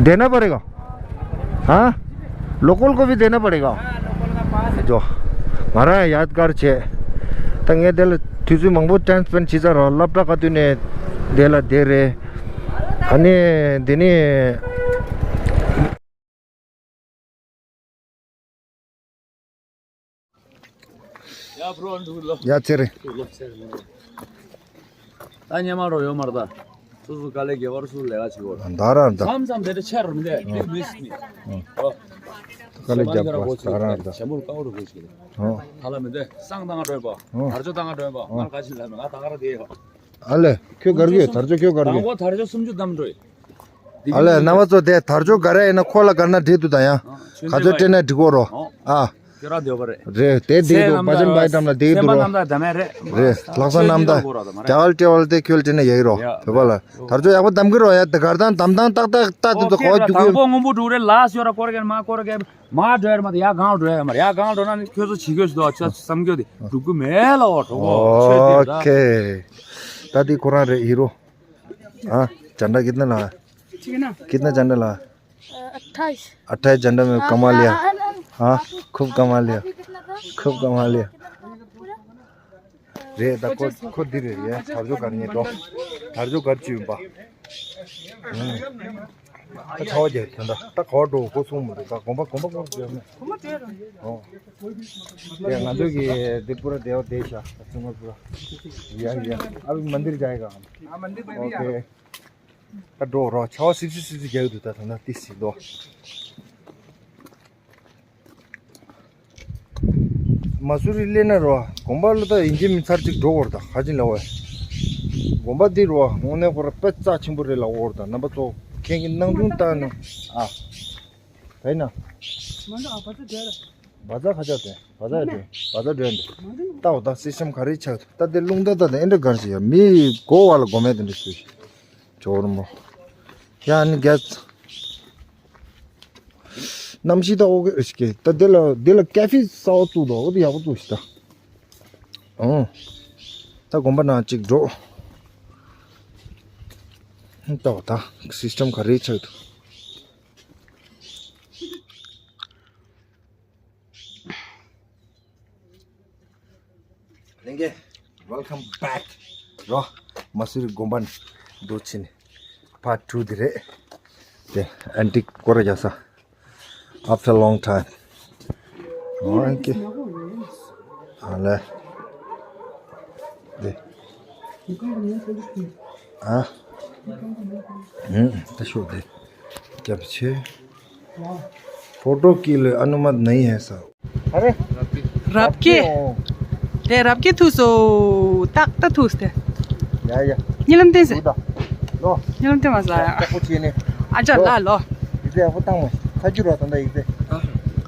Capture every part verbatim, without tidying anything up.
देना पड़ेगा। हाँ, लोकल को भी देना पड़ेगा। जो ང་རང་ཡ་ཡད་གར་བྱས། ད་ངས་དེ་ལ་དུས་ཚོད་མང་པོ་ཊའིམ་སྤེན་བྱས་ཚར་ར། སློབ་གྲྭ་ག་དུས་ནས་དེ་ལ་བསྡད་རེད། ཨ་ནི་དེ་ནི། ཡ་ཚེ་རིང་། ད་སྙེ་མ་རོ་ཡོད་མ་རེད་ད། སོ་སོ་དཀའ་ལས་རྒྱག་པར་སུ་ལས་ཀ་བྱེད་དགོས་རེད། ད་རང་ད། མཚམས་མཚམས་དེ་འདྲ་ཆེ་རུ་མི་འདུག་མིག་མིས་ནི། ཨོ། དཀའ་ལས་རྒྱག་པ་ད་རང་ད། ཞྭ་མོར་དཀའ་བ་རུ་དགོས་ཤིག་རེད། ཨོ། ཧ་ལ་མི་འདུག་སང་ཏང་སྒྲོན་པ། ཨོ། དར་ལྕོག་ཏང་སྒྲོན་པ། ཨོ། ང་ག་ཞིག་ལ་མི་ང་ད་ག་ར་དེ་ཡོད། ཨ་ལེ། ཁྱོད་གར་གི་ཡོད། དར་ལྕོག་ཁྱོད་གར་གི་ཡོད། དང་པོ་དར་ལྕོག་སུམ་ཅུ་བདམས་འགྲོ་ཡི། ཨ་ལས་རྣམ་པ་ཚོ་དེ་དར་ལྕོག་ག་རེ་ཡིན་ན་ཁོ་ལ་ག་ན་འགྲིག་འདུག་ད་ཡང་། ག་ཚོད་སྤྲད་ན་འགྲིག་གོ་རོ། ཨ། ཁྱོད་རང་འདོད་པ་རེད། རེད་དེ་འགྲིག་འདུག་པ་ཅན་པའི་ཏམ་ལ་འགྲིག་འདུག་རོ། རེད་ལྷག་བསམ་རྣམ་དག་རྒྱ་གར་སྤྲད་པ་ལ་དེ་ཁྱོད་སྤྲད་ན་ཡག་རོ། བོད་པ་ལ་དར་ལྕོག་ཡག་པོ་གདམ་གི་རོ། ཡ་དེ་གར་དང་གདམ་དང་ཏག་ཏག་ཏག་ཏག་ཏག་གོ་རྒྱུ་དགོས། དང་པོ་སྔོན་པོ་འགྲོ་རེད་ལ་སོ་ར་སྐོར་གེར་མ་སྐོར་གེར་མ་འགྲོ་ཡ་མ་དེ་ཡ་གང་འགྲོ་ཡ་མ་རེད། ཡ་གང་འགྲོ་ན་ནི་ཁྱོད་ཚོ་བྱེད་དགོས་སུ་དོ་ཆ་བསམ་རྒྱུ་དེ་འགྲུབ་གི་མེད་ལ་འོ་གྲོགས་པོ་ཆོས་དེ་ད། ད་དེ་ཁོ་རང་རེད་ཡིན་རོ། हाँ, झंडा कितना लगा? ठीक है ना? कितना झंडा लगा? अट्ठाईस। अट्ठाईस झंडा में कमा लिया। हाँ, खूब कमा लिया। खूब कमा लिया। रे दा को को दि रे ये थार जो करनी तो थार जो कर चुबा। ཁ་ཆེ་བ་རྒྱག་ད་ད་ཁ་བ་འགྲོ་གོ་སོང་མོ་རེད། ད་གོམ་པ་གོམ་པ་གོམ་པ་རྒྱག་ནས། ཨོ། ཡ་ང་ཚོ་གི་འདི་པུ་ར་དེ་བ་དེ་ཤ་ད་ཚོང་པ་པུ་ར། ཡ་ཡ་ཨ་བི་མན་དིར་ཇའེ་ག། ཨ་མན་དིར་མན་དིར། ཨོ་ཁེ། ད་འགྲོ་རོགས་ཆ་བ་སིབ་སིབ་སིབ་སིབ་རྒྱག་འདུག་ད་ད་ན་ཏི་སི་ལོ། མ་སུ་རི་སླེབས་ན་རོ། དགོན་པ་ལ་ད་ཡིན་གཅིག་མིན་གཅིག་འགྲོ་དགོས་རེད་ད་ག་ཅིན་ལ་བས། དགོན་པ་འདི་རོ་དངོས་གནས་ཁོ་ར་དཔེ་རྩ་ཆེན་པོ་རེད་ལ་འོར་ད་རྣམ་པ་ཚོ་ཁྱེད་ཀྱི་སྣང་ཆུང་བཏང་ནས་ཨ། བས་ན། བ་ཛར་ཁ་ཆག་དེ་བ་ཛར་དེ་བ་ཛར་འགྲོ་ཡ་འདི་ལྟ་འོ་ད་སི་སམ་ག་རེ་ཆགས་ད་དེ་རླུང་རྟ་ད་དེ་ཨེ་འདྲ་གར་ཞིག་ཡ་མི་མགོ་བ་ལ་སྒོམ་མེད་དེ་འདྲ་ཞིག་ཇོར་མོ། ཡ་ནི་རྒྱ། གནམ་གཤིས་ད་ཨོ་ཀེ་ཨོ་ཀེ་ད་དེ་ལ་དེ་ལ་ཀེ་ཧྥེ་གསར་པ་བཙུགས་འདུག་ཨོ་དེ་ཡག་པོ་བཙུགས་ཤིག་ད། ཨོ། ད་དགོན་པ་ནང་གཅིག་འགྲོ། ད་འོ་ད་སིས་ཊམ་ག་རེ་ཆགས་འདུག་ལྷན་རྒྱས། Welcome back རོ། མ་སུ་རི་དགོན་པ་ནས་འདུག་ཕྱིན་ནས་part two འདི་རེད། དེ་ཨན་ཊིག་སྐོར་རྒྱག་ས། After long time. ཨོ་ཨན་ཀེ། ཨ་ལེ། དེ། ཨ། ཨུམ། ད་ཤོག་དེ། རྒྱབ་ཆེ། फोटो के लिए अनुमति नहीं है सर। अरे। རབ་ཀྱི། དེ་རབ་ཀྱི་ཐུག་སོ། ཏག་ཏག་ཐུག་སྟེ། ཡ་ཡ། ཉི་ལམ་བསྟན་སེ། ལོ། ཉི་ལམ་བསྟན་མ་ཟ་ཡ། ཏག་པོ་བྱས་ནས། ཨ་ཅག་ལ་ལོ། ཡིག་ཚད་ཡག་པོ་བཏང་མ། ཁ་རྒྱུ་རོ་ད་ད་ཡིག་ཚད།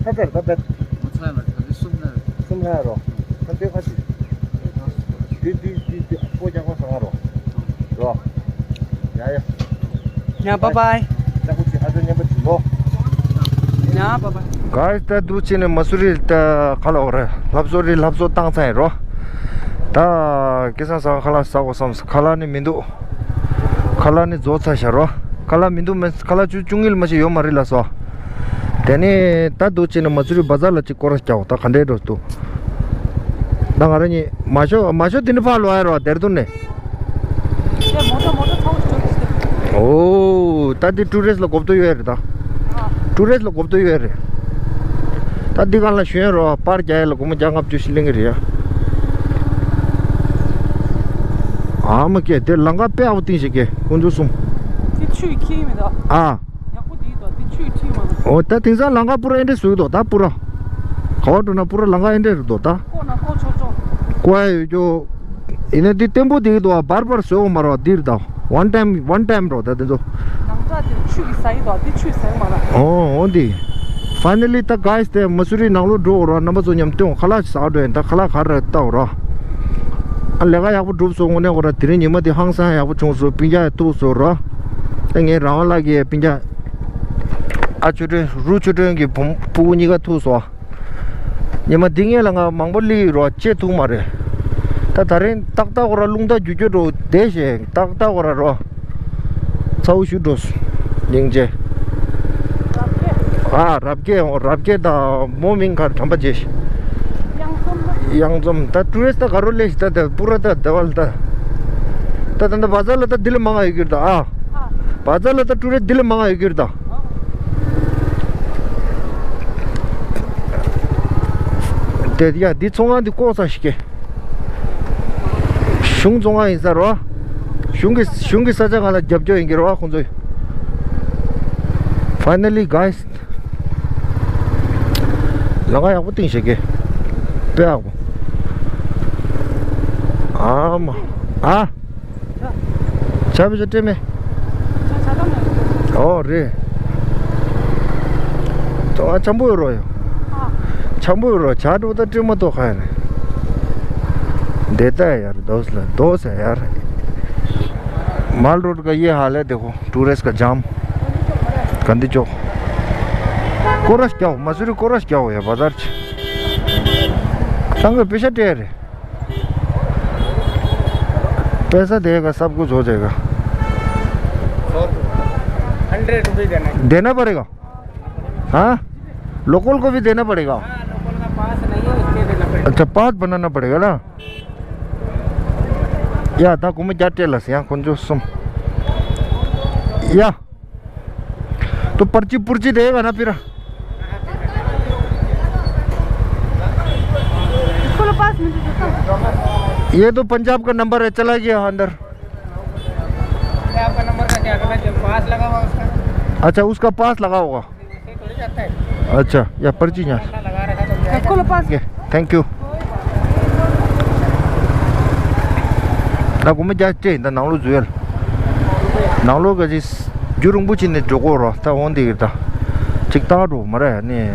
ཁ་ཚར་ད་བེད། མ་ཚར་ན་ད་ལི་གསུམ་ལ། གསུམ་ལ་རོ། ཁ་ཚོད་ཁ་ཚོད། དུས་དུས་དུས་དུས་ཨ་ཕོ་རྒྱག་པ་ཟ་ང་རོ། རོ། ཡ་ཡ། ཡ་བཱའི་བཱའི། ཡ་བཱའི་བཱའི། Guys ད་འདུག་ཕྱིན་ནས་མ་སུ་རི་ད་ག་ལ་འོ་རེད། ལྷ་བཟོ་རི་ལྷ་བཟོ་བཏང་ཚར་ཡིན་རོ། ད་སྐལ་བཟང་ཚང་ཁ་ལག་ཟ་དགོས་བསམ། ཁ་ལག་ནི་མི་འདུག་ཁ་ལག་ནི་རྫོགས་ཚར་ཤག་རོ། ཁ་ལག་མི་འདུག་མེད། ཁ་ལག་བཅུ་བཅུ་གཉིས་ལ་མ་ཞིག་ཡོད་མ་རེད་ལ་སོ། དེ་ནས་ད་འདུག་ཕྱིན་ནས་མ་སུ་རི་བ་ཛར་ལ་གཅིག་སྐོར་ར་རྒྱག་ད་ག་འདྲས་འགྲོ་འདུག་ད་ང་རང་གཉིས་མ་ཤོ་མ་ཤོ་དེ་འདྲ་ཕར་ལོག་ཡ་རོ་དེར་དུ་ནས། ཨོ། ད་འདི་ཊུ་རི་སི་ལ་གོ་བསྡུར་ཡོད་རེད་ད། ཊུ་རི་སི་ལ་གོ་བསྡུར་ཡོད་རེད། ད་འདི་གང་ལ་ཞོན་རོ་པར་རྒྱག་ཡ་ལ་སྒོར་མོ་བརྒྱ་ལྔ་བཅུ་ཞིག་ལེན་གི་རེད་ཡ། ཨ་མ་ཀེ་དེ་ལང་ཀ་དཔེ་ཨ་བོ་ཏིང་ཞིག་ཀེ་ཀུན་ཏུ་གསུམ། དེ་ཆུ་ཁྱིམ་མི་འདུག་ཨ། ཡག་པོ་དེ་འདུག་དེ་ཆུ་ཁྱིམ་མ་འདུག་ཨོ་ད་དེང་སང་ལང་ཀ་པུ་ར་ཨེ་འདྲ་བཟོས་འདུག་ད་པུ་ར། ག་བ་འགྲོ་ན་པུ་ར་ལང་ཀ་ཨེ་འདྲ་རེད་འདུག་ད། ཀོ་ན་ཀོ་ཆོ་ཆོ། ཀོ་ཡ་ཡོད་ཀྱོ། ཡིན་ན་འདི་བརྟན་པོ་འདི་གི་འདུག་བ། བར་བར་བཟོས་འོང་མ་རེད་བ། འདིར་ད་ཝན་ཊའིམ་ཝན་ཊའིམ་རོ། ད་དེ་ཚོ་ནང་སྒྲ་དེ་ཆུ་གི་ཟ་ཡི་འདུག་འདི་ཆུ་ཟ་ཡི་མ་རེད། ཨོ་ཨོ་འདི། ཕའི་ནལ་ལི་ད་གྷའི་སི་དེ་མ་སུ་རི་ནང་ལོགས་འགྲོ་འོ་རོ། རྣམ་པ་ཚོ་མཉམ་སྟོན་ཁ་ལག་ཟ་འགྲོ་ཡིན། ད་ཁ་ལག་ག་རེ་ལྟ་འོ་རོ། ཨ་ལས་ཀ་ཡག་པོ་གྲུབ་སོང་། དངོས་གནས་ཁོ་ར་དེ་རིང་ཉི་མ་འདི་ཧང་སང་ཡག་པོ་བྱུང་སོང་། སྤུན་ཀྱག་ཐུག་སོང་རོ། ད་ངའི་རང་དབང་ལགས་ཀྱི་སྤུན་ཀྱག་ཨ་ཆོས་སྒྲོན་རུ་ཆོས་སྒྲོན་གྱི་བུ་སྤུ་གུ་གཉིས་ཀ་ཐུག་སོང་། ཉི་མ་འདི་ངས་ལ་ང་མང་པོ་སླེབས་ཡོད་རོ། བྱེད་ཐུབ་མ་རེད། ད་ད་རིང་ཏག་ཏག་ཁོ་ར་རླུང་རྟ་རྒྱུག་རྒྱུག་འགྲོ་བསྡད་ཤེ་ཏག་ཏག་ཁོ་ར་རོ། ཚ་བོ་ཞུ་འགྲོ། སྙིང་རྗེ། ཨ་རབ་རྒྱས་ཡོང་། རབ་རྒྱས་དང་མོ་མིང་ག་རེ། དམ་པ་རྗེ། གཡང་འཛོམས། ད་ཊུ་རི་སི་ཊི་ད་ག་རུ་སླེབས་ཤག་ད་ད་པུ་ར་ད་ད་བལ་ད། ད་ད་ད་བ་ཛར་ལ་ད་འདི་ལས་མང་ང་ཡོད་ཀྱི་རེད་ད། ཨ། བ་ཛར་ལ་ད་ཊུ་རི་སི་ཊི་འདི་ལས་མང་ང་ཡོད་ཀྱི་རེད་ད། དེ་ཡ་འདི་ཚོང་ཁང་འདི་ལྐོག་ཟ་ཞིག་གེ། གཞུང་བཙོང་ཁང་ཡིན་ས་རེད་བ། གཞུང་གི་གཞུང་གི་ས་ཆ་ང་ལ་རྒྱབ་སྐྱོར་ཡིན་གྱི་རེད་བ་ཁོང་ཚོས། Finally guys, ལམ་ཁ་ཡག་པོ་བཏིང་ཞིག་གེ། དཔེ་ཡག་པོ། ཨ་མ། ཨ། ཇ་བི་ཇ་སྤྲད་མེད། ཇ་ཇ་དམ་ཡོད། ཨོ་རེད། ཏོ་ཨ་འཇམ་པོ་ཡོད་རོ་ཡོ། ཨ། འཇམ་པོ་ཡོད་རོ། ཇ་འགྲོ་ད་སྤྲད་མ་ཏོ་ཁ་ཡ་ནས། देता है यार दोस्त ལ། दोस्त है यार। माल रोड का ये हाल है देखो, टूरिस्ट का जाम। गांधी चौक। कोरस क्या हो, मसूरी कोरस क्या हो यार बाजार च। तंग पैसा टेर है। पैसा देगा, सब कुछ हो जाएगा। हंड्रेड रुपये देना है। देना पड़ेगा। हाँ, लोकल को भी देना पड़ेगा। हाँ, लोकल का पास नहीं है, इसलिए देना पड़ेगा। अच्छा, पास बनाना पड़ेगा ना। या, ད་སྒོར་མོ་བརྒྱ་སྤྲད་ལ་ཟེར་ཡང་ཁོ་ཚོ་གསུམ། या। तो पर्ची पुर्ची देगा ना फिर। ये तो पंजाब का नंबर है, चला गया अंदर। आपका नंबर का क्या, गलत है, पास लगा हुआ उसका। अच्छा, उसका पास लगा होगा। अच्छा, या पर्ची यहाँ। Thank you. ད་སྒོར་མོ་བརྒྱ་སྤྲད་ཡིན། ད་ནང་ལོགས་འཛུལ་ཡ། ནང་ལོགས་ག་ཅིག་རྒྱུན་རིང་པོ་ཅིག་ནས་འགྲོ་དགོས་རོ། ད་འོང་དེ་ཡོད་ད། ཅིག་བཏང་འགྲོ་མ་རེད་ནི།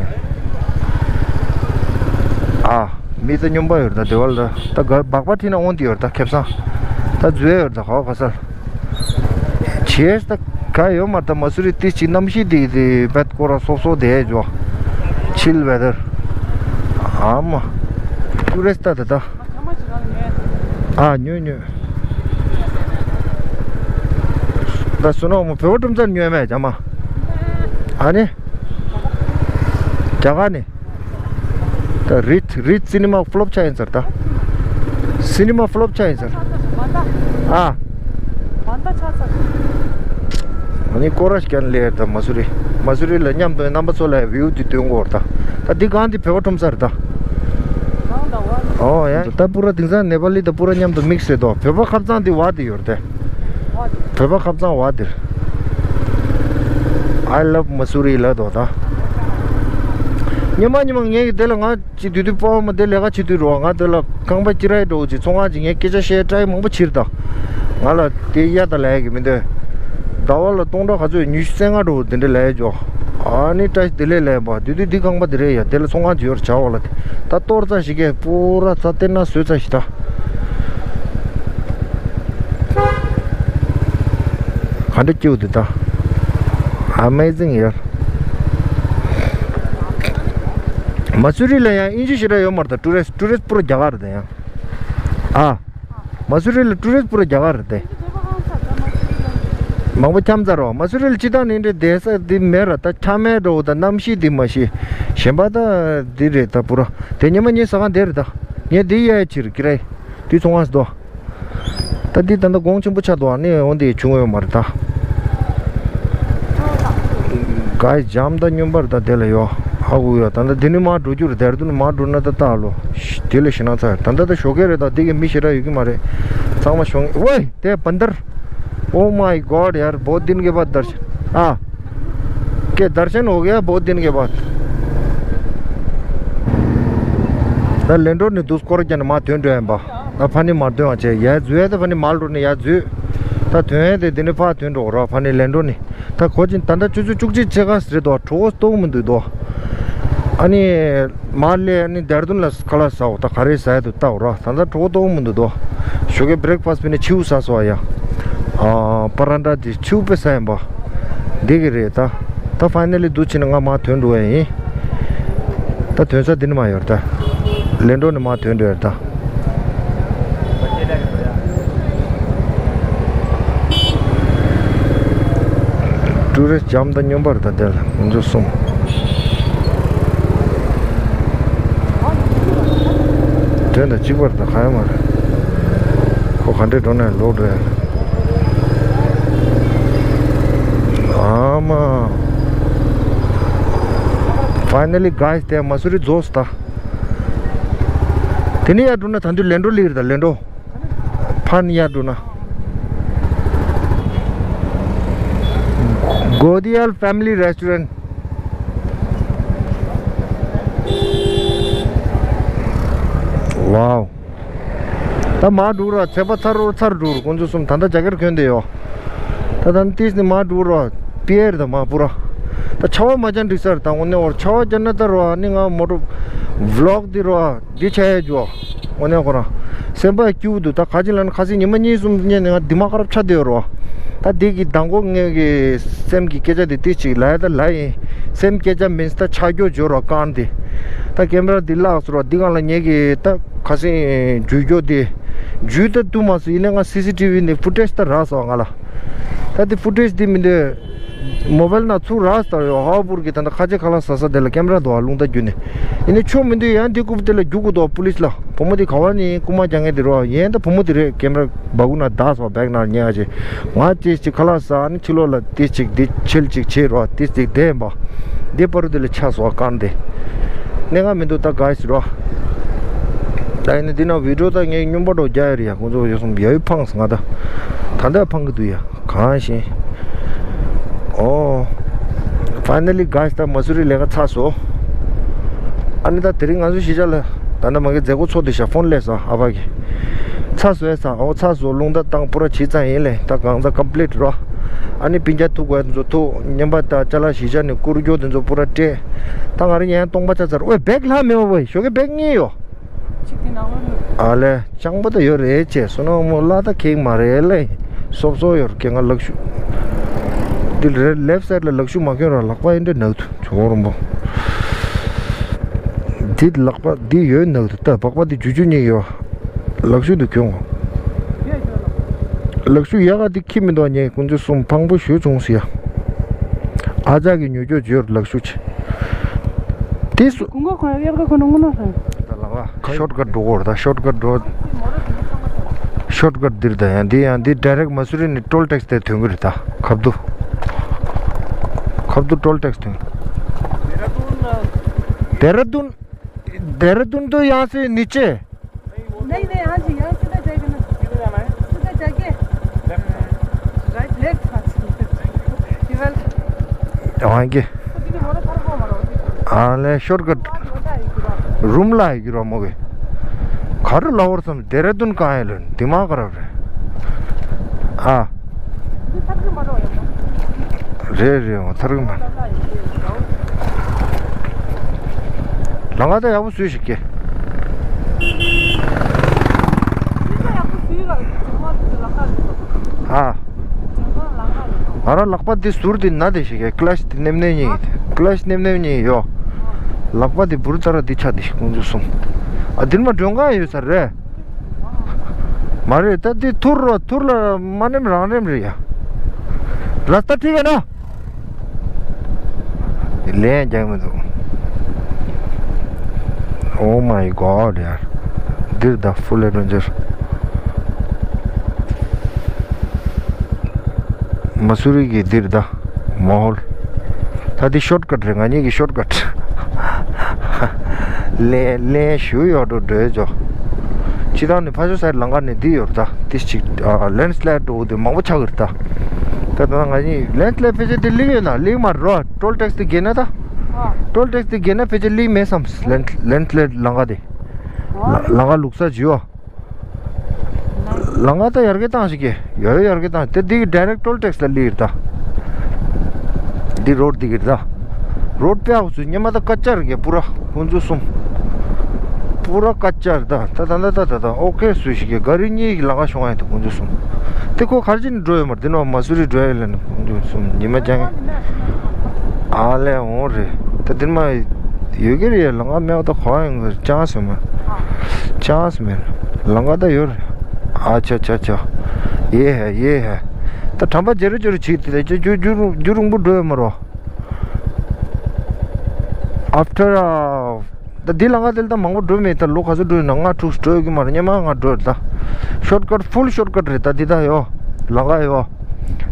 ཨ། མི་ད་སྨྱོན་པ་ཡོད་ད་སྡེ་བ་ལ། ད་ག་སྦག་པ་ཁྲིད་ན་འོང་དེ་ཡོད་ད་ཁེབས་སང་། ད་འཛུལ་ཡ་ཡོད་ད་ག་བ་ག་ས་ལ། བྱས་ད་ག་ཡོད་མ་རེད། ད་མ་སུ་རི་ཏི་ཅིག་གནམ་གཤིས་དེ་དེ་བད་ཀོ་ར་སོ་སོ་དེ་ཇོ། Chill weather. ཨ་མ། ཊུ་རི་སི་ཊི་ད་ད། ཨ་ཉོས་ཉོས། ད་སུ་ནོ་མོ་བོད་པ་ཁྲོམ་སར་ཉོས་མེད་ཇ་མ། ཨ་ནི། རྒྱ་གར་ནི། ད་རིད་རིད་སི་ནི་མ་ཕ་ལོབ་ཆགས་ཡིན་ཟེར་ད། སི་ནི་མ་ཕ་ལོབ་ཆགས་ཡིན་ཟེར། ཨ། ཨ་ནི་སྐོར་ར་ཞིག་ཀྱང་ལེར་ད་མ་སུ་རི། མ་སུ་རི་ལ་མཉམ་དུ་རྣམ་པ་ཚོ་ལ་བིའུ་དེ་སྟོན་གོ་ད། ད་འདི་གང་འདི་བོད་པ་ཁྲོམ་སར་ད། ཨོ་ཡ། ད་པུ་ར་དེང་སང་ནེ་པ་ལི་ད་པུ་ར་མཉམ་དུ་མིག་སི་རེད་དོ། བོད་པ་ཁབ་གཙང་འདི་བ་དེ་ཡོད་རེད་དེ། བོད་པ་ཁབ་གཙང་བ་དེར། I love Mussoorie ལ་དོ་ད། ཉི་མ་ཉི་མ་ངས་ཀྱི་དེ་ལ་ང་ཅི་དུས་དུས་པོ་མ་དེ་ལས་ཀ་བྱེད་དུས་རོ། ང་དེ་ལ་ཁང་པ་ཅི་ར་འགྲོ་ཅི་ཚོང་ང་ཅི་ངས་སྐད་ཆ་བཤད་ཏྲའི་མང་པོ་ཕྱིར་ད། ང་ལ་དེ་གཡའ་ད་ལས་ཀྱི་མི་འདོད། ཟླ་བ་ལ་སྟོང་ཕྲག་ག་ཚོད་ཉི་ཤུ་རྩ་ལྔ་འགྲོ་དེ་འདྲ་ལས་ཇོ། ཨ་ནི་ཏྲ་དེ་ལས་ལས་པ་དུས་དུས་འདི་ཁང་པ་དེ་རེད་ཡ། དེ་ལ་ཚོང་ང་ཅི་ཡོར་བྱ་བ་ལ་དེ་ད་གཏོར་ཙ་ཞིག་གས་པོ་ར་ཙ་སྟེར་ན་བཟོས་ཙ་ཞིག་ད། ག་འདྲ་སྐྱེའུ་དེ་ད། Amazing ཡ། མ་སུ་རི་ལ་ཡང་དབྱིན་ཇི་ཞེ་དྲག་ཡོད་མ་རེད་ད། ཊུ་རི་སི་ཊི་ཊུ་རི་སི་ཊི་པུ་ར་རྒྱ་གར་རེད་ད་ཡང་། ཨ། མ་སུ་རི་ལ་ཊུ་རི་སི་པུ་ར་རྒྱ་གར་རེད་དེ། མང་པོ་འཁྱམ་ཚར་རོ། མ་སུ་རི་ལ་སྤྱི་བཏང་ནས་འདྲ་བསྡད་ས་འདི་མེད་ར། ད་ཆ་མེད་འགྲོ་ད་གནམ་གཤིས་འདི་མ་ཤེས། གཞན་པ་ད་འདི་རེད་ད་པུ་ར། དེ་ཉི་མ་ཉིན་ཟ་ཁང་དེ་རེད་ད། ངས་འདི་གཡས་ཕྱིར་ཀི་རེད། དུས་ཚོང་བ་སྡོ། ད་འདི་ད་ལྟ་དགོང་ཆེན་པོ་ཆགས་འདུག་ཨ་ནི་འོན་ཏེ་བྱུང་ཡོད་མ་རེད་ད། གའི་འཇམ་ད་སྨྱོན་པར་ད་དེ་ལ་ཡོ། ཧ་གོ་ཡོ། ད་ལྟ་འདི་ནི་མར་འགྲོ་རྒྱུ་རེད། དེར་དུ་ནི་མར་འགྲོ་ན་ད་ལྟ་ལོ། དེ་ལ་ཞེ་ན་ཚ་ཡོད། ད་ལྟ་ད་ཞོགས་ཀས་རེད། ད་འདི་གི་མི་ཞེ་དྲག་ཡོད་ཀྱི་མ་རེད། ཚང་མ་ཞོགས། ཝེ། དེ་བན་དར། Oh my God ཡར་बहुत दिन के बाद दर्शन। ཨ། के दर्शन हो गया बहुत दिन के बाद। ད་ལན་འགྲོ་ནི་དུས་སྐོར་རྒྱ་ནི་མ་ཐོན་འགྲོ་ཡིན་པ། ད་ཕ་ནི་མར་ཐོན་བ་བྱས་ཡར་འཛུལ་ཡ། ད་ཕ་ནི་མར་འགྲོ་ནི་ཡར་འཛུལ། ད་ཐོན་ཡ་དེ་དེ་ནི་ཕར་ཐོན་འགྲོ་ར། ཕ་ནི་ལན་འགྲོ་ནི། ད་གོ་ཅིན་ད་ལྟ་ཆུ་ཚོད་བཅུ་གཅིག་ཕྱེད་ཀ་རེད་དོ། གྲོད་ཁོག་ལྟོགས་མི་འདུག་དོ། ཨ་ནི། མར་ལས་ཨ་ནི་དེར་དུན་ལ་ཁ་ལག་ཟའོ། ད་ག་རེ་ཟ་ཡ་འདུག་ལྟའོ་ར། ད་ལྟ་གྲོད་ཁོག་ལྟོགས་མི་འདུག་དོ། ཞོགས་ཀས་བྷི་རེག་ཕ་སི་མིན་ནས་ཆིའུ་ཟ་སོ་ཡ། ཨ། པ་རན་ཏྲ་དེ་ཆིའུ་དཔེ་ཟ་ཡིན་པ། འདི་གི་རེད་ད། ད་ཕའི་ནལ་ལི་འདུག་ཕྱིན་ན་ང་མར་ཐོན་འགྲོ་ཡ་ཡིན། ད་ཐོན་ས་འདི་ནི་མ་ཡོད་ད། ལན་འགྲོ་ནི་མར་ཐོན་འགྲོ་ཡ་ད། ཏུ་རེ་འཇམ་དང་སྙོམས་པར་དང་དེ་ལ་ཁོང་ཚོ་གསུམ། དོན་དང་གཅིག་པར་དང་གང་ཡང་མ་རེད། ཁོ་ག་འདྲས་འགྲོ་ན་ལོག་འགྲོ་ཡ། ཨ་མ། Finally guys, དེ་མ་སུ་རི་རྫོགས་སོང་ད། དེ་ནས་ཡར་འགྲོ་ན་ད་དུང་ལན་གྲོ་ལི་རེད་ད་ལན་གྲོ། ཕར་ནས་ཡར་འགྲོ་ན། Godial Family Restaurant. Wow. ད་མར་འགྲོ་ར་ཚད་པ་ཚར་རོ་ཚར་འགྲོ་ར་ཁོང་ཚོ་གསུམ་ད་ལྟ་རྒྱ་གར་གྱོན་བསྡད་ཡོད། ད་ད་ཏིས་ནི་མར་འགྲོ་ར་པི་ཨེར་ད་མ་པུ་ར། ད་ཆར་པ་མ་ཅང་འགྲིག་སར་ད་དངོས་གནས་བར་ཆར་པ་ཅང་ན་ད་རོ་ཨ་ནི་ང་མོ་ཊོ་བི་ལོག་འདི་རོ་འདི་ཆ་ཡ་འཇོ། དངོས་གནས་ཁོ་རང་སེམས་པ་སྐྱིད་པོ་འདུག་ད་ཁ་ཅིག་ལ་ནི་ཁ་སང་ཉི་མ་གཉིས་གསུམ་ཉལ་ནས་ང་འདི་མ་ཁ་རབ་ཆ་བསྡད་ཡོད་རོ། ད་འདི་གི་མདང་དགོང་ངེད་ཀྱི་སེམས་ཀྱི་སྐད་ཆ་འདི་ཏིས་ཅིག་ལ་ཡ་ད་ལ་ཡིན། སེམས་སྐད་ཆ་མིན་ད་ཆ་རྒྱོ་འཇོ་རོ་ཀང་འདི། ད་ཀེམ་ར་འདི་བརླག་སོ་རོ་འདི་གང་ལ་ཉལ་གི་ད། ཁ་སང་ཇུས་སྐྱོ་དེ། ཇུས་ད་དུ་མ་སུ་ཡིན་ན་ང་སི་སི་ཊི་བི་ནས་ཕུ་ཊེཇ་ད་རག་སོང་ང་ལ། ད་དེ་ཕུ་ཊེཇ་དེ་མི་འདོད། མོ་བལ་ན་ཚུར་རག་སྟར་ཡོད་ཧ་བུར་གི་ད་ད་ཁ་ཆེ་ཁ་ལག་ཟ་ས་དེ་ལ་ཀེམ་ར་འདུག་ཨ་རླུང་རྟ་རྒྱུ་ནས། ཡིན་ནས་ཆོ་མི་འདོད་ཡང་དེ་རྐུབ་དེ་ལ་རྒྱུག་གི་འདུག་པུ་ལིས་ལ་བུ་མོ་དེ་ག་བ་ནས་རྐུ་མ་རྒྱག་མཁན་དེ་རོ་ཡན་ད་བུ་མོ་དེ་རེད་ཀེམ་ར་སྦ་གུ་ན་བདག་སོང་བེག་ན་ཉལ་ཨ་ཅེ། ང་ཅེས་ཅིག་ཁ་ལག་ཟ་ཨ་ནི་ཕྱི་ལོགས་ལ་དེ་ཅིག་དེ་ཆེལ་ཅིག་བྱེད་རོགས་དེ་ཅིག་བསྡད་པ། དེ་པར་དེ་ལ་ཆ་སོགས་བཀང་སྟེ། གནས་ང་མི་འདུག་ད་ག་ཞིག་རོགས། ད་ཡིན་ན་འདི་ན་བི་ཌིའོ་ད་ངས་སྨྱོན་པ་འགྲོ་རྒྱག་ཡ་རེད་ཡ་ཁོང་ཚོ་ཡོད་སོང་ཡ་ཡོད་ཕངས་སོང་ང་ད། ད་ལྟ་ཕངས་གི་འདུག་ཡ་གང་ཤེས། ཨོ། Finally guys, ད་མ་སུ་རི་ལས་ཀ་ཚར་སོང་། ཨ་ནི་ད་དེ་རིང་ང་ཚོ་གཞིས་ཆགས་ལ་ད་ནི་མ་གི་མཛད་སྒོ་ཚོགས་དེ་ཤ་ཕོན་སླེབས་སོང་ཨ་ཕ་གི། ཚར་སོང་ཡ་ཚར་ཨོ་ཚར་སོང་རླུང་རྟ་བཏང་པུ་ར་བྱས་ཙང་ཡིན་ལེ་ད་གང་ཚ་ཀམ་པི་ལིཊ་རོ། ཨ་ནི་སྤུན་ཀྱག་ཐུག་དགོས་དེ་ཚོ་ཐུག་མཉམ་པ་ད་ཅ་ལག་གཞིས་ཆགས་ནས་བསྐུར་རྒྱུ་དེ་ཚོ་པུ་ར་སྤྲད། ད་ང་རང་ཡང་སྟོང་པ་ཆ་ཚར་ཨོའི་བེག་ལྷག་མེད་པ་བས་ཞོགས་ཀའི་བེག་གཉིས་ཡོད། གཅིག་དེ་ནང་ལོགས་ནས། ཨ་ལས། སྤྱང་པོ་ད་ཡོད་རེད་ཅེས་སོ་ན་མོ་ལ་ད་ཁེག་མ་རེད་ལེ། སོབ་སོབ་ཡོད་རེད་ང་ལག་ཤུ། འདི་རེད་ལེབ་སའིད་ལ་ལག་ཤུ་མ་གྱོན་ར་ལག་པ་ཡིན་འདྲ་ནག་ཐུ་ཇོ་རོང་པོ། འདི་ལག་པ་འདི་ཡོད་ནག་ཐུ་ད་སྦག་པ་འདི་ཇུ་ཇུ་གཉིས་ཡོད། ལག་ཤུ་འདི་གྱོན་གོ། ལག་ཤུ་ཡག་ག་འདི་ཁྱི་མི་འདུག་ཉེ་ཀུན་ཚོད་གསུམ་ཕངས་པོ་ཞུ་བྱུང་ཟེར་ཡ། ཨ་ཅག་གི་ཉོ་རྒྱུ་བརྗོད་ལག་ཤུ་ཆེ། དེ་སུ། ཀུན་གོ་ཁོ་ཡག་ག་ཁོ་ནང་ངོ་ན་ཧ། ད་ལ་བ། ཤོར་ཀ་འགྲོ་གོ་ར་ད་ཤོར་ཀ་འགྲོ། ཤོར་ཀ་འདིར་ད་ཡང་འདི་ཡང་འདི་ཌའི་རེག་མ་སུ་རི་ནི་ཊོལ་ཊེག་སི་དེ་ཐོན་གི་རེད་ད་ཁབ་ཏུ། ཁབ་ཏུ་ཊོལ་ཊེག་སི་ཐོན། ཌེ་ར་ཌུན། ཌེ་ར་ཌུན་དུ་ཡང་སི་ནི་ཅེ། नहीं, नहीं, हाँ जी, यहाँ सीधा जाएगा ना। सीधा जाके। राइट, लेफ्ट, हाँ जी। ये वाला। ཨ་ལས་ཤོར་ཀ་ཊི། རུམ་ལ་ཡི་རོ་མོ་གི། ག་རུ་ལ་བོར་སམ་ཌེ་ར་ཌུན་གང་ཡ་ལོན་དེ་མ་ག་ར་རེད། ཨ། རེད་རེད་འོ་ཐར་གི་མ། ལང་ང་ད་ཡག་པོ་བཟོས་ཤིག་གེ། ཨ། ང་རང་ལག་པ་འདི་ཟུར་འདི་ན་དེ་ཤིག་གེ་ཀི་ལ་ཤི་འདི་ནེམ་ནེམ་ཉིད་ཀི་ལ་ཤི་ནེམ་ནེམ་ཉིད་ཡོ། ལག་པ་འདི་འབུར་ཙ་ར་འདི་ཆ་འདི་ཤིག་ཀུན་ཚོད་གསུམ། ཨ་འདིར་མ་མགྲོན་ཁང་ཡོད་ས་རེད། མ་རེད་ད་འདི་ཐུར་རོ་ཐུར་ལ་མ་ནེམ་རང་རེམ་རེད་ཡ། ར་སྟ་ཁྲིད་ག་ན། ལན་རྒྱག་མི་འདུག Oh my God ཡར། འདིར་ད་ཕུལ་ཨེ་ཌ་ཝེན་ཅར། མ་སུ་རི་གི་འདིར་ད་མོ་ཧོལ། ད་འདི་ཤོར་ཀ་ཊི་རེད་ང་གཉིས་ཀྱི་ཤོར་ཀ་ཊི། ལན་ལན་ཞུ་ཡོད་འགྲོ་འགྲོའི་ཇོ། སྤྱི་བཏང་ནི་ཕ་ཤོ་སའིད་ལང་ཀ་ནས་འདི་ཡོད་ད་འདི་ཅིག་ལེན་སི་ལའིཌ་འགྲོ་འདི་མང་པོ་ཆགས་ཀྱི་རེད་ད། ད་ད་ང་གཉིས་ལེན་སི་ལའིཌ་ཕལ་ཆེར་འདི་ལིག་ཡོད་ན་ལིག་མ་རོ་ཊོལ་ཊེག་སི་འདི་བརྒལ་ན་ད། ཊོལ་ཊེག་སི་འདི་བརྒལ་ན་ཕལ་ཆེར་ལིག་མེད་བསམ་ལེན་ལེན་སི་ལའིཌ་ལང་ཀ་འདི། ལ་ལང་ཀ་ལུག་ས་ཇི་ཡོ། ལང་ཀ་ད་ཡར་རྒྱས་བཏང་ཞིག་གི་ཡོ་ཡོ་ཡར་རྒྱས་བཏང་དེ་འདི་གི་ཌའི་རེག་ཊོལ་ཊེག་སི་ལ་ལིག་ད། འདི་རོཌ་འདི་གི་ད། རོཌ་པེ་ཨའུ་སུ་ཉི་མ་ད་ཀ་ཅར་གི་པུ་ར། ཁོང་ཚོ་གསུམ། པུ་ར་ཀ་ཅར་ད་ད་ད་ད་ད་ད་ཨོ་ཁེ་སུ་ཞིག་གི་ག་རི་གཉིས་ཀྱི་ལང་ཀ་ཤོང་ཡ་ད་ཁོང་ཚོ་གསུམ། དེ་ཁོ་གར་ཅིག་འགྲོ་ཡོད་མར་དེ་ནོ་མ་སུ་རི་འགྲོ་ཡ་ལ་ནི་ཁོང་ཚོ་གསུམ་ཉི་མ་ཅང་། ཨ་ལས་འོང་རེད་ད་དེ་མ་ཡོད་གི་རེད་ལང་ཀ་མེད་པ་ད་གོ་ཡོང་གི་ཅང་སུ་མ། ཅང་སུ་མེད་ལང་ཀ་ད་ཡོད་རེད་ཨ་ཆ་ཆ་ཆ། ཡེ་ཧེ་ཡེ་ཧེ། ད་དྲན་པ་བརྗེ་རུ་བརྗེ་རུ་བྱེད་དེ་རེད། རྒྱུ་རྒྱུ་རུ་རྒྱུ་རིང་པོ་འགྲོ་ཡོད་མ་རོ། After uh, ད་འདི་ལམ་ཁ་དེ་ལ་ད་མང་པོ་འགྲོ་མེད། ད་ལོ་ག་ཚོད་འགྲོ་ཡོད་ན། ལྔ་དྲུག་འགྲོ་ཡོད་ཀྱི་མ་རེད། སྔོན་མ་ང་འགྲོ་ཡོད་ད། Shortcut, full shortcut རེད་ད་འདི་ད་ཡོ། ལམ་ཁ་ཡོ།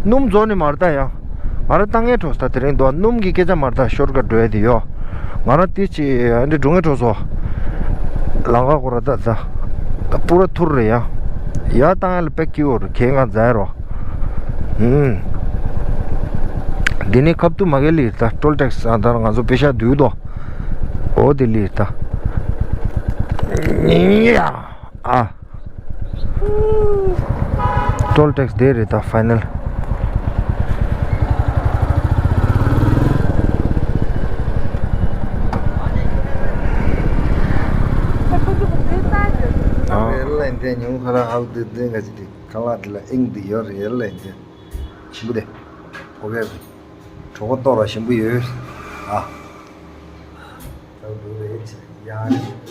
སྣུམ་རྫོགས་ནི་མ་རེད་ད་ཡ། ང་རང་ལྟ་ངན་འགྲོ་ས་ད་དེ་རིང་འདུག་སྣུམ་གྱི་སྐད་ཆ་མ་རེད་ད། Shortcut འགྲོ་ཡ་དེ་ཡོ། ང་རང་དེ་ཅི་ཨ་འདྲ་འགྲོ་ངེས་འགྲོ་སོ། ལམ་ཁ་ཁོ་ར་ད་ད། ད་པུ་ར་ཐུར་རེད་ཡ། ཡ་ལྟ་ངན་ལ་དཔེ་སྐྱིད་པོ་རེད། ཁྱེད་ང་མཛའ་རོ། ཨུམ། འདི་ནི་ཁབ་ཏུ་མ་གེ་ལི་ད། ཊོལ་ཊེག་སི་ཨ་ད་ང་ཚོ་པེ་ཤ་བསྡུས་དོ། འོ་དེ་ལི་ད། ཡ། ཨ། ཊོལ་ཊེག་སི་དེ་རེད་ད། ཕའི་ནལ། ཨ། ཨེར་ལའིན་དེ་ཉུང་ཁ་ར་ཧའུ་དེ་དེ་འགའ་ཅིག་དེ་ཁ་ལག་དེ་ལ་ཨིང་དེ་ཡོད་རེད། ཨེར་ལའིན་དེ་ཞིམ་པོ་དེ། ཨོ་ཁེ། གྲོད་ཁོག་ལྟོགས་ར་ཞིམ་པོ་ཡོད། ཨ། ད་འདུག་རེད་ཡ།